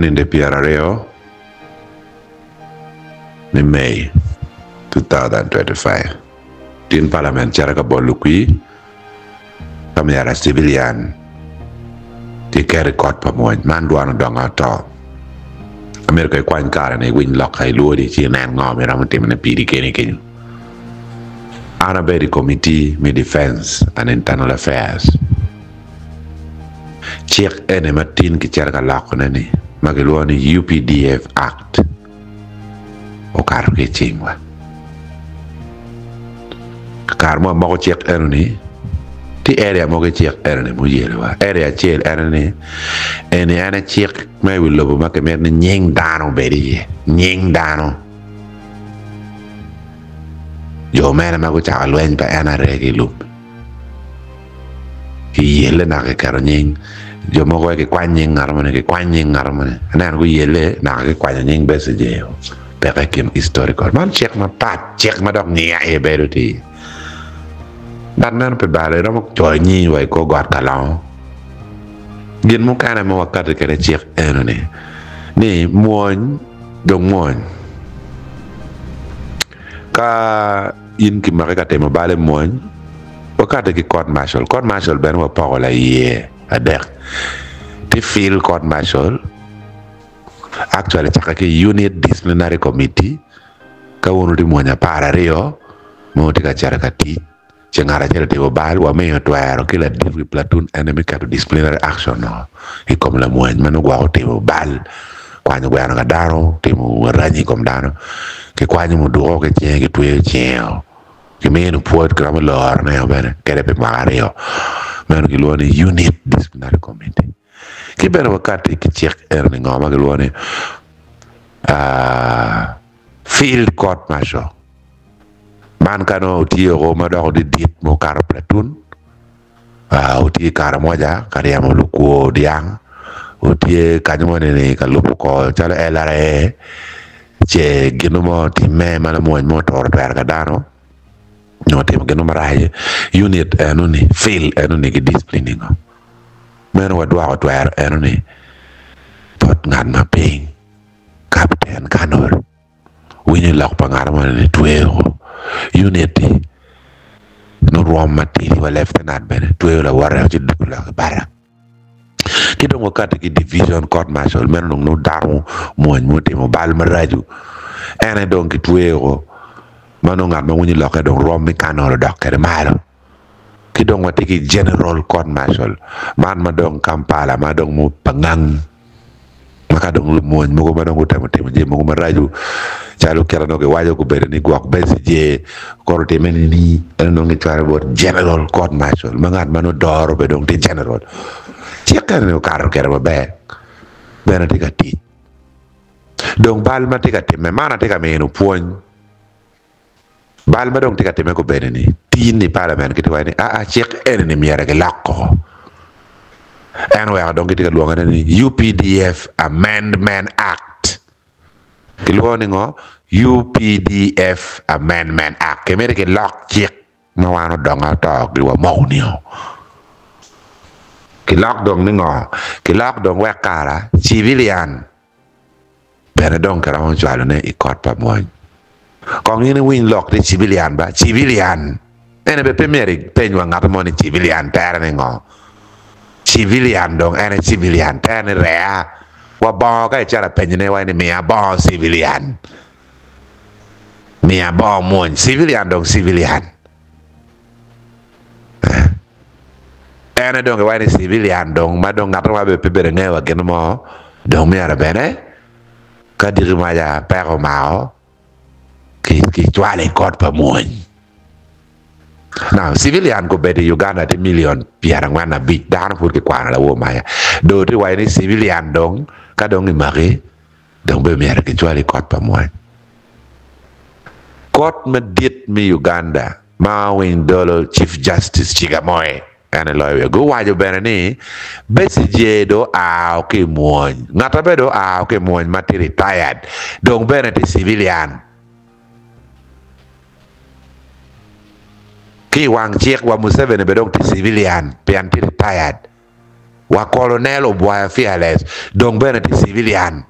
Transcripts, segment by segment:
ninde pyeraryo me May 2025, Tin Palament cito ka bolo kwir ka myero civilian kiket i kot pa mony. Man dwon odongo ato. Amito ka ikwany kare ni iwiny lokka ilwodi ci inen ngo ma iromo timone piri keni kenyo. An abedo i Committee me Defence and Internal Affairs. Cik eni ma tin kicito ka lokone ni ma kilwongo ni UPDF Act okato ki i cingwa. Kare mo amoko cik eno ni tye area mogo i cik eno ni muyelo wa. Area acel ene ni eni en aye cik ma i wi lobo ma kimito ni nying dano obed iye, nying dano. Jo mene ma gucako lweny pa NRA ki i lum. Kiyelle naka kiketo nying jo mogo wek kikwany nying ngat moni kikwany nying ngat moni aneno guyelle naka kikwanyo nying Besigye peke i kin historical man cik mapat cik ma dok ngiya aye bedo tye iye but meno pe balo iromo coyo nyingi wa i kor got kalongo gin mukene ma wakati kwede cik eno ni ni mwony dong mwony ka In kimaki ka timo bal i mwony, wakati ki court martial. Court martial bene wapoko laiye adek. Tye field court martial, actually cakke ki i unit disciplinary committee ka wun wutye mwony apararyo ma wutye ka cito ka tic ce ngat acel otimo bal wamiyo twero ki ladit wi platoon ene me keto disciplinary action i kom lamwony ma nongo gwok otimo bal. Kwanyo gweno ka dano, timo aranyi i kom dano, kikwanyo muduko ki cinge kitweyo cingeo, kimino pwod kiromo lorone bene kede pi mwaka aryo. Meno kilwongo ni Unit Disciplinary Committee. Ki bene wakati ki cik eno ni ngo ma kilwongo ni Field Court Martial. Man ka nongo otyeko ma dok odidit ma okato platoon, Otye i Karamoja ka ryemo lukwo dyang, otye kanyo moni ni ka lubo kor calo LRA ce gin mo otimme ma lamwony mo oturo twero ka dano nyo otimo gin mo marac unit eno ni field eno ni ki disciplining o meno wadwoko twero eno ni bot ngat ma piny kapten kanol. Winyo lok pa ngat moni ni tweyo unit-ti nongo rwom matidi wa leftenant bene tweyo lawote ci dugo lok i barak. Ki dong wakati ki division court martial meno dong nongo dano mwony mutimo bal maraco en aye dong kitweyo ma nongo ngat ma winyo lokke dong rwom me kanol odok kwede malo. Ki dong watye ki general court martial man ma dong Kampala ma dong mupangang. Ma ka dong lumony mogo ma dong gutemo timo jami mogo maraco calo kite dong giwaco gubedo ni gwok Besigye kore otimme nini ento nongo gicwalo bot General Court Martial ma ngat ma nongo doro bene dong tye General. Cik eni okato kede maber bene tye ka tic dong bal ma tye ka timme man atye ka mino pwony bal ma dong tye ka timme gubedo ni tin i palament gitye ka waco ni aa cik eni ni myero gilok koko en oweko dong gitye ka lwongone ni UPDF Amendment Act kilwongo ni ngo UPDF Amendment Act kimito gilok cik ma wan odongo ato gi wamoko nio kilok dong ni ngo kilok dong wek kara civilian Bene dong kiromo cwalone i kot pa mony. Kong in iwiny lok ni civilian ba, civilian! Ene bene pe myero ipeny wa ngat mo ni civilian tere ni ngo. Civilian dong en aye civilian, tere ni rea. Wa bongo ka icito apenyone wa ni miya bongo civilian, miya bongo mwony, civilian dong civilian. En aye dong kiwaco ni civilian dong ma dong ngat mo bene pe bedo ngeyo wa gin mo dong myero bene ka diki maca peko omako kicwalo i kot pa mwony. Now civilian gubedo i Uganda tye million 45 dano pud kikwano lawor maca dong tye waco ni civilian dong ka dong kimaki dong bene myero kicwal i kot pa mwony. Kot madit me Uganda ma owiny dolo Chief Justice Chigamoe en eloyo wiye guwaco bene ni Besigye dong oa ki i mwony ngat ma bene dong oa ki i mwony ma tye retired dong bene tye civilian ki i wang cik wa Museveni bene dong tye civilian pien tye retired. Wa Colonel Obwaya Fearless dong bene tye civilian.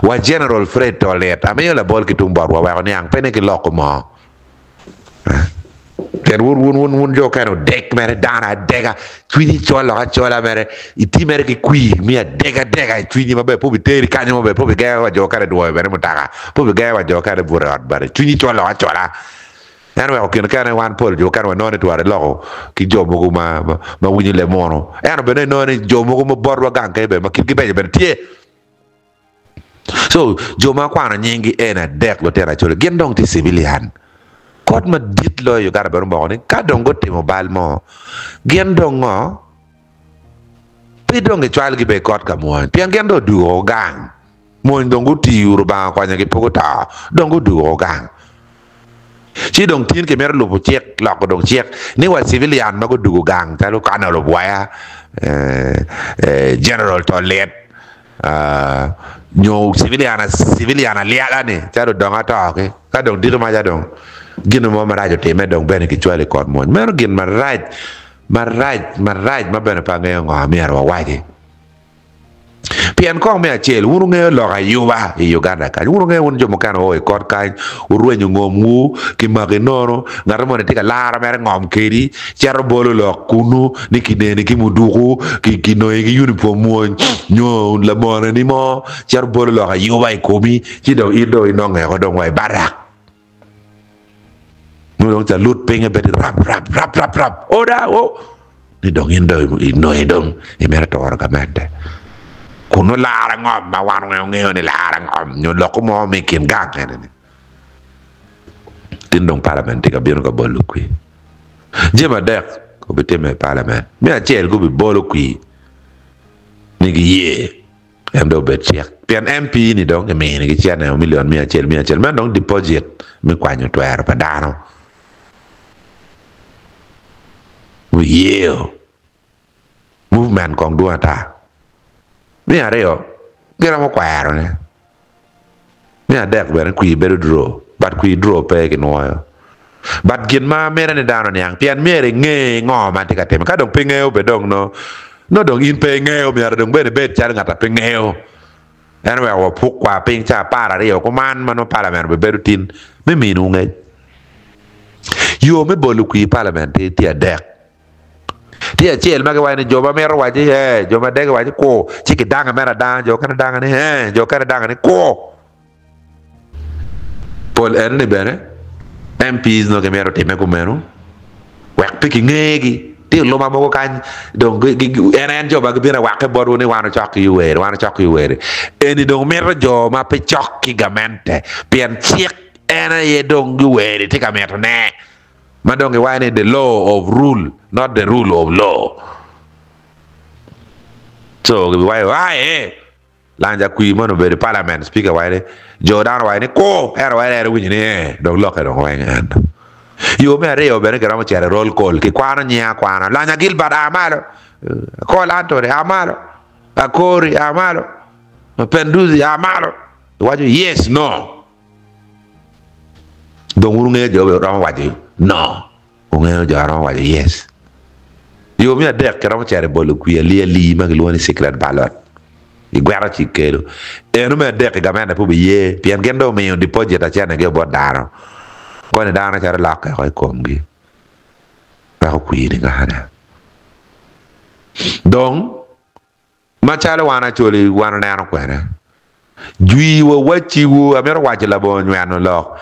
Wa General Fred Tolit, amiyo labol ki tung botwa wek oniang pe ni ki loko mo. Pien wun wun wun wun jo okene odek mere dano adega cwinyi col lok acola mere iti mere ki kwir mi adega dega i cwinyi maber pe obiteri kanyo maber pe obigengo wa jo okene dwoyo bene mutoka pe obigengo wa jo okene buto i ot bene cwinyi col lok acola. En oweko kine kene wan pol jo mukene wanongo ni twero iloko ki jo mogo ma ma winyo leb munu. Ento bene inongo ni jo mogo ma botwa gang kany bene ma kitgi beco bene tye. So jo ma akwano nyinggi eni adek lutino Acholi gin dong tye civilian. Kot madit loyo i Uganda bene omoko ni ka dong gutimo bal mo gin dong ngo pe dong gicwalgi bene i kot ka mwony pien gin dong odwogo gang. Mony dong gutiyo Rubanga okonyogi pe guto dong gudwogo gang. Ci dong tin kimito lubo cik, loko dong cik ni wa civilian ma gudugo gang calo Colonel Obwaya, General Tolit, nyo civilian civilian alyala ni calo odongo ato ki ka dong diki maca dong gin mo marac otime dong bene kicwalo i kot mony. Meno gin marac marac marac ma bene pe angeyo ngo myero wawaci. Pien kong me acel, wun wungeyo lok ayuba i Uganda kany. Wun wungeyo wun jo mukene oo i kot kany, wurwenyo ngomwu, kimaki nono, ngat moni tye ka laro mere ngom kedi, cito bolo lok kunu ni kineni ki muduku, kinongi ki unipom mwony, nyo lamoneni mo cito bolo lok ayuba i komi, ci dong in dong inonge woko dong wa i barak. Nongo dong calut pinye bedo rap rap rap rap rap oda o ni dong in dong inongo dong imito turo gamente kun nongo laro ngom ma wan weng wangeyo ni laro ngom nyo lok mo me i kin gang eni ni tin dong palament tye ka bino ka bolo kwir jami adek obitimme i palament me acel gubibolo kwir ni giye. En dong obed cik pien MP ni dong kimini ki cene milion miya acel miya acel meno dong deposit me kwanyo twero pa dano guyeo movement kong dwong ata. Me aryo giromo kwero ne. Me adek bene kwir bedo draw but kwir draw pe kinwoyo but gin ma amito ni dano oniang pien myero inge ngo ma tye ka time ka dong pe ingeyo bene dong nongo nongo dong in pe ingeyo myero dong bene ibed calo ngat a pe ngeyo en oweko wapuk kwa piny ca 12 kuman ma nongo parliament obibedo tin me miniwu ngec yo me bolo kwir parliament tye adek. Tye acel ma giwaco ni jo ma mito waco ni ee, jo ma dege waco ni kur, ci kidange mere adanga, jo okene dange ni ee, jo okene dange ni kur. Pol enoni bene MPs nongo gimito timme kumeno wek pe kingegi. Tye oluma mogo kany dong en en jo ma gibino awakke botwu ni wan ocok ki Yoweri, wan ocok ki Yoweri. Eni dong mito jo ma pe cok ki gamente pien cik en aye dong Yoweri tye ka mitone. Ma dong giwaco ni the law of rule not the rule of law. So gibiwaco ai eh lanja kwir moni obedo i parliament speaker waco ni jo dano waco ni ku ento waco ni en owinyo ni eh dong lokke dong weng en. Yo me aryo bene giromo cito i roll call kikwano nyinge akwana lanya Gilbert a malo Akol Anthony a malo Akori a malo Mapenduzi a malo iwaco yes no. Dong wun wungeyo jo romo waco no, wungeyo jo romo waco yes. Yo me adek kiromo cito i bolo kwir alii alii ma kilwongo ni secret ballot. Gigwero ci kelo. Eno me adek-ki gamente pe obiye pien gin dong omiyo deposit acenegi bot dano. Koni dano cito lokke oko i komgi weko kwir ni ngane. Dong Macalo wan Acholi wan oneno kwene, jwi wa wacciwu, amito waco labongo nyweno lok,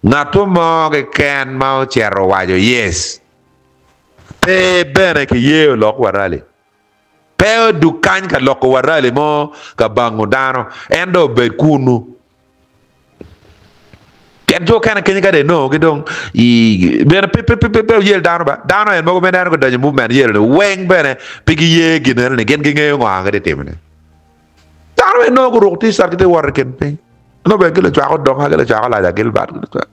ngatto mo keken ma ocito owaco yes, pe bene kiyeyo lok wa rally, pe odug kany ka loko wa rally mo ka bango dano, en dong obed kunu. Pien jo okene kenyo ka dong inongo gi dong i bene pe pe pe pe oyel dano ba dano en mogo ma ineno gudonyo i movement yelo ni weng bene pe giye gin eno ni gin gingeyo ngo ma gitye timone. Dano bene inongo guruko t-shirt gitye wot i kin piny nongo bene gilacwako donga gilacwako Laja Gilbert gilacwako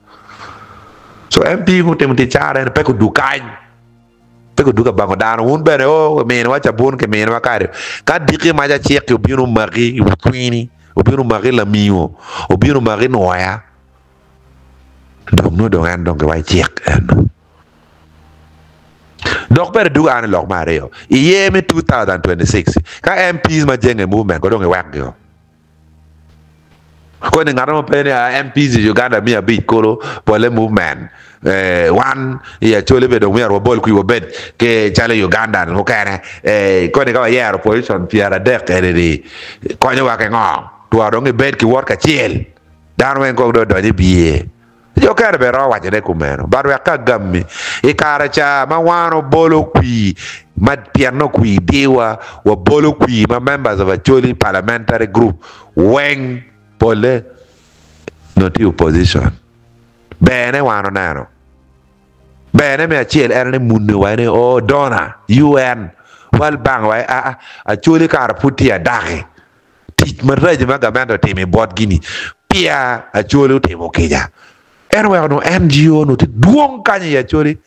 so MP gutimo tic care eni pe gudug kany. Pe gudwogo ka bango dano. Wun bene, o, kiminiwa cabun, kiminiwa kado. Ka diki mac acik-ki obino omaki i wi cwini, obino omaki lamingo, obino omaki nwoya, dong nongo dong en dong giwaco cik eno. Dok bene dwogo an i lok me aryo, i year me 2026, ka MPs ma jenge movement ko dong iwekgi-o. Koni ngat mo pe ni a MPs i Uganda miya abic kulu pole movement eh, wan i Acholi bene dong myero wabol kwi wabed ki calo Ugandan mukene eh, koni ka wayero position pyeradek eni-ni konyowa ki ngo? Twero dong ibed ki wot kacel dano weng kong dong odonyo i biye. Jo okene bene romo wacone kumeno, but wek ka agammi, i kare ca ma wan obolo kwir ma pien nongo kwir diwa, wabolo kwir ma members of Acholi parliamentary group weng pole nongo tye i opposition. Berne wan oneno. Berne me acel en ni muni wa ni oh donor, UN, World Bank wa aa Acholi kara pud tye adaki. Tic maraco ma gamente otimo i botgi-ni peya Acholi otimo kica. En oweko nongo NGO onongo tye dwong kany i Acholi.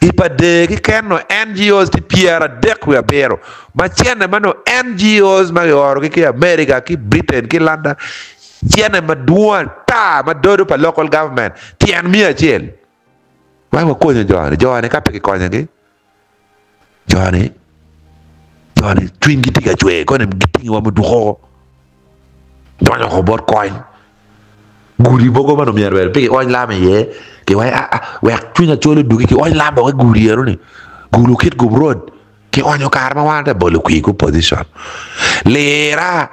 I pa der keken nongo NGOs tye 37 ma cene ma nongo NGOs ma kiorogi ki America ki Britain ki London cene madwong ata ma dodo pa local government tyen miya acel. Wai wakonyo jo-ni, jo-ni ka pe kikonyogi Jo-ni jo-ni cwinygi tye ka cwer koni gitingowa muduko donyo oko bot kony gudi mogo ma onongo myero bene pe kiony lam iye kiwaco aa wek cwiny Acholi odugi kiony lam woko i gudi enoni gulu kit gum road kionyo kare ma wan watye ka bolo kwir ki opposition lira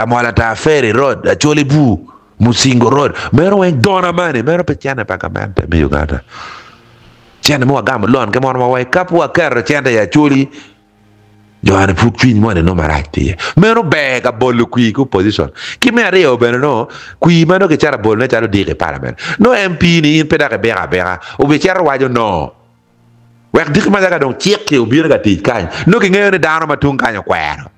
amola tar ferry road Acholi bur musingo road meno weng dona mani meno pe cene pa gamente me Uganda. Cente ma wagamo lon ki mono ma wa i ka pe waketo cente i Acholi, jo-ni pud cwiny moni nongo marac tye iye. Meno ber ka bolo kwir ki opposition. Ki me aryo bene nongo kwir ma nongo kicito abolone calo odiko i parliament. Nongo MP ni in pe dok ibiko abika, obicito waco no. Wek diki maca ka dong cik-ki obino ka tic kany, nongo kingeyo ni dano ma tung kany okwero.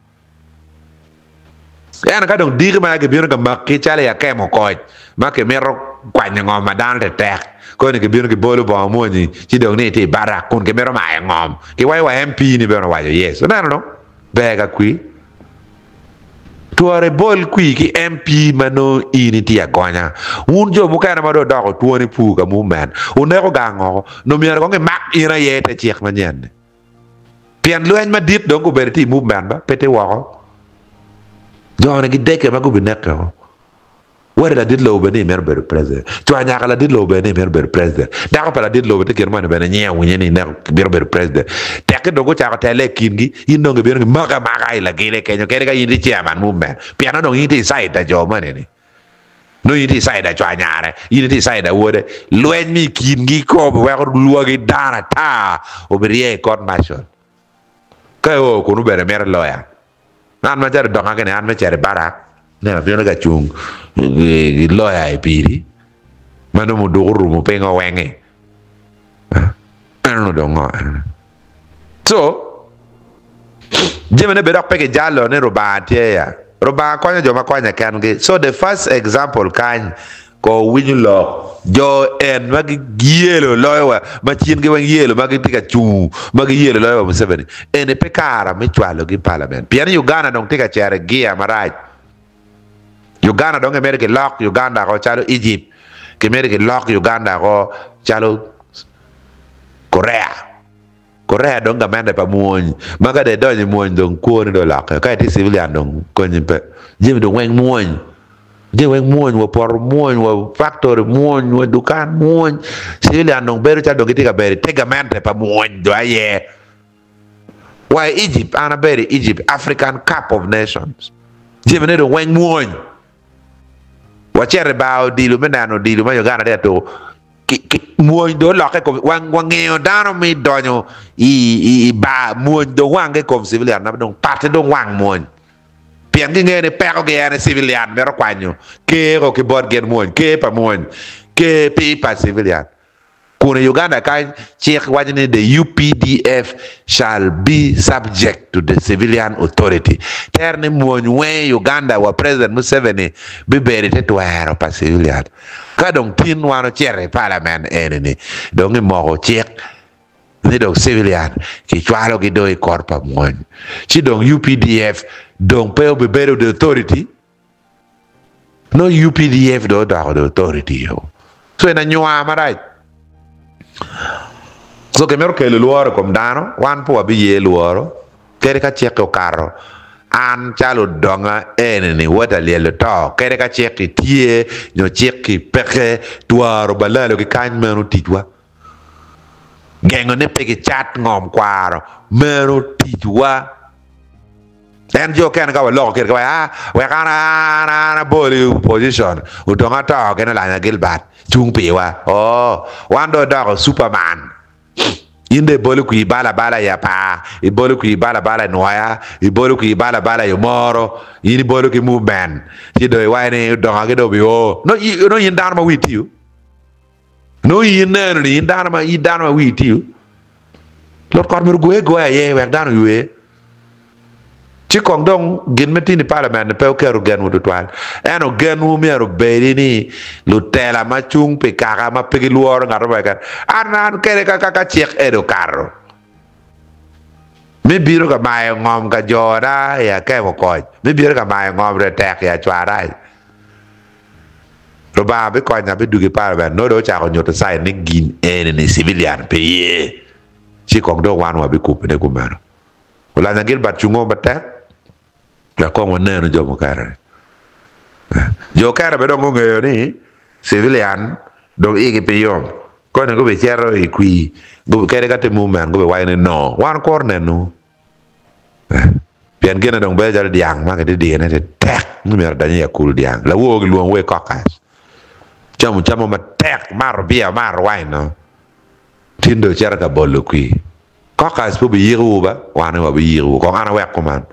Ento ka dong diki ma gibino ka maki calo i akemo koc ma kimito kwanyo ngom ma dano tetek, koni gibino gibolo bongo mwonyi ci dong ni itye i barak kun gimito mayo ngom. Kiwaco wa MP ni bene owaco yes. Ineno dong? Ber ka kwi. Twero ibol kwi ki MP ma nongo in itye agonya. Wun jo mukene ma dong odoko twoni pur ka movement, wuneko gang woko. Nongo myero kong gimak in aye i te cik manyen-ni. Pien lweny madit dong gubedo tye i movement ba, pe tye woko. Jo-ni gideke ma gubineke woko. Wadi ladit lobo bene ni imito bedo president. Cwa nyaka ladit lobo bene ni imito bedo president. Dako pa ladit lobo tye kine moni bene nyinge winye ni ineko mito bedo president. Tekki dong gucako tele i kingi, in dong gibino gimaki amaka i lagile kenyo kadi ka in itye chairman movement. Pien nongo dong in itye i side a jo moni ni. Nongo in itye i side a cwa nyare, in itye i side a wode. Lweny me i kingi ko biweko lwagi dano ata obirye i court martial. Ka io kunu bene mito lawyer. An macalo donga kene an me cito i barak neno abino ka cung ki lawyer i piri ma nongo muduku orumo piny owenge. Eno dong ngo eno. Co, jamine bene dok pe kijalo ni Rubanga tye ya. Rubanga konyo jo ma konye kengi. So the first example kany, ko winyo lok jo en ma giyelo loyo wa, ma cingi weng yelo ma gitye ka cungu ma giyelo loyo wa Museveni, eni pe kara me cwalogi i parliament. Pien Uganda dong tye ka cero i gear marac. Uganda dong gimito gilok Uganda ko calo Egypt, gimito gilok Uganda ko calo Korea. Korea dong gamente pa mwony ma ka dong idonyo i mwony dong kwoni dong olokke. Ka itye civilian dong konyi pe. Jami dong weng mwony. Jami weng mwony wa poto mwony wa factory mwony wa dukan mwony. Civilian dong bedo calo dong gitye ka bedo i te gamente pa mwony dong aye. Wa i Egypt, an abedo i Egypt, African Cup of Nations. Jamine dong weng mwony. Wacito i bar odilo me neno odilo ma Uganda tye ka tuko. Mwony dong olokke i kom, wangeyo dano me donyo i bar, mwony dong wange i kom civilian ma dong patte dong wang mwony. Pien gingeyo ni pekogi en civilian mito kwanyo ker ko ki bot gin mwony, ker pa mwony, ker pi pa civilian. Kun i Uganda kany cik waco ni the UPDF shall be subject to the civilian authority. Tere ni mwony weng i Uganda wa President Museveni bibedo ite twero pa civilian. Ka dong tin wan ocito i parliament eni ni dong imoko cik ni dong civilian kicwalo gi dong i kor pa mwony ci dong UPDF dong pe obibedo the authority. Nongo UPDF dong odoko the authority o. So en anywar marac. So kimito kelo lworo i kom dano, wan pe wabiye lworo. Kadi ka cik-ki okato, an calo odonga eni-ni wot alyelo to, kadi ka cik-ki tye nyo cik-ki peke, twaro balalo ki kany meno ticwa. Gengo ni pe kicat ngom kwaro meno ticwa. En jo okene ka waloko kwedgi waco aa wek an an an abol i opposition odong ato gin olanya Gilbert cung piwa oo wan dong odoko superman in dong ibolo kwir ibalo abala i apar ibolo kwir ibalo abala i nwoya ibolo kwir ibalo abala i omoro in ibolo ki movement ci dong iwaco ni odonga gi dong obio nongo in dano ma wi tiyo. Nongo in ineno ni in dano ma in dano ma wii tiyo. Lot kot myero ogoye agoya aye wek dano oywe. Ci kong dong gin me tini i parliament ni pe oketo genwu tutwal. Ento genwu myero obedi ni lutela ma cung pi kaka ma pe gilworo ngat mo keken. An an kede ka ka cik eni okato mi bino ka mayo ngom ka jona i akemo koc, mi bino ka mayo ngom retek i acwarac. Lubanga bikonya abidwogo i parliament nongo dong ocako nyuto sign ni gin eni ni civilian pe ye ci kong dong wan wabikubone kumeno. Olanya Gilbert cungo matek wek kong wanenu jo mukene ni. Jo okene bene dong gungeyo ni civilian dong igi pe yom koni gubicito i kwir kadi ka tye movement gubiwaco ni no wan kuro nenu. Pien gine dong bedo calo dyang ma kitye diyone tetek ni myero odony i akul dyang. Lawor gilwongo wa i caucus. Camo cam mo matek, mato bia, mato wine-o. Tin dong ocito ka bolo kwir. Caucus pe obiyikowu ba, wan aye wabiyikowu. Kong an awek kuman.